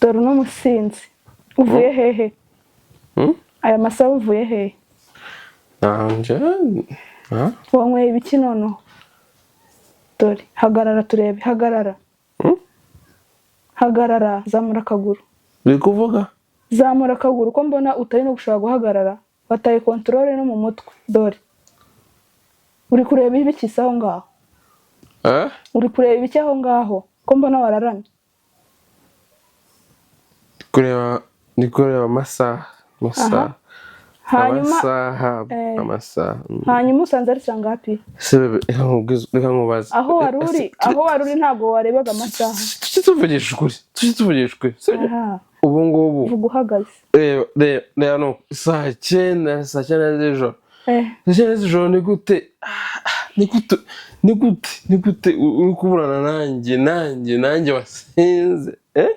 Dore uno musinzi, uvuye hehe? Hmm? Aya masaha uvuye hehe? Nanje, ah? Wanyweye ibiki noneho? Dore hagarara turebe, hagarara. Hmm? Hagarara, zamura akaguru. Uri kuvuga? Zamura akaguru, ko mbona utari no gushobora guhagarara, wataye contrôle no mu mutwe. Dore uri kureba ibiki se aho ngaho? Eh? Uri kureba ibiki aho ngaho, ko mbona wararamye? Kureba, ndi kureba amasaha, amasaha. Hanyuma Amasaha. Eh. Amasaha. Hanyuma usanze ari saa ngapi? Se bébé, reka reka nkubaze. Aho wari uri, aho wari uri ntabwo warebaga amasaha. Tujye tuvugisha ukuri, tujye tuvugisha ukuri, sibyo? Aha. Ubu ngubu Vuga uhagaze. Reba, reba, reba, no saa 9, saa 9 z'ijoro. Eh. Saa 9 z'ijoro, ni gute, ni gute, ni gute, ni gute uri kuburana nanjye wasinze, eh,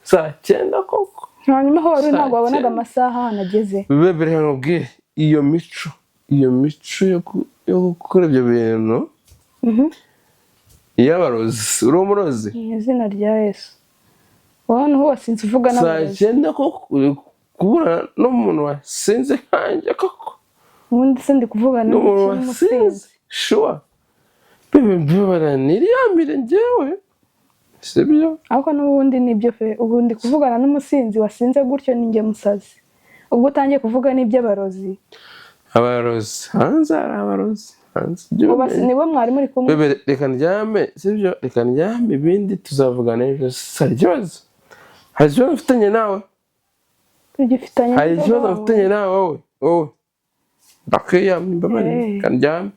saa 9 koko? Hanyuma aho wari uri Saa ntabwo wabonaga cyenda. amasaha ahantu ageze? Bébé, reka nkubwire, iyo mico yo gukora ibyo bintu y'abarozi, uri umurozi. Mu izina rya Yesu, wowe hano wasinze uvuga Saa n'abarozi. cyenda koko, uri kuburana n'umuntu wasinze nkanjye koko? Ubundi se ndi kuvugana N'umuntu n'umusinzi? wasinze, sure bébé, mbibara niryamire njyewe, sibyo? Ariko n'ubundi nibyo pe, ubundi kuvugana n'umusinzi wasinze gutyo ni njye musazi, ubwo utangiye kuvuga n'iby'abarozi. Abarozi hanze, hari abarozi hanze, ibyo Ubu umenye. Nibo mwari muri kumwe? Bébé, reka ndyame, sibyo? Reka ndyame, ibindi tuzavugana ejo. Hari ikibazo? Hari ikibazo mfitanye nawe? Tugifitanye Hari n'inzoga ikibazo wawe. mfitanye nawe? Wowe, wowe, ndakwiyamye, mbabarire. Eh. Reka ndyame.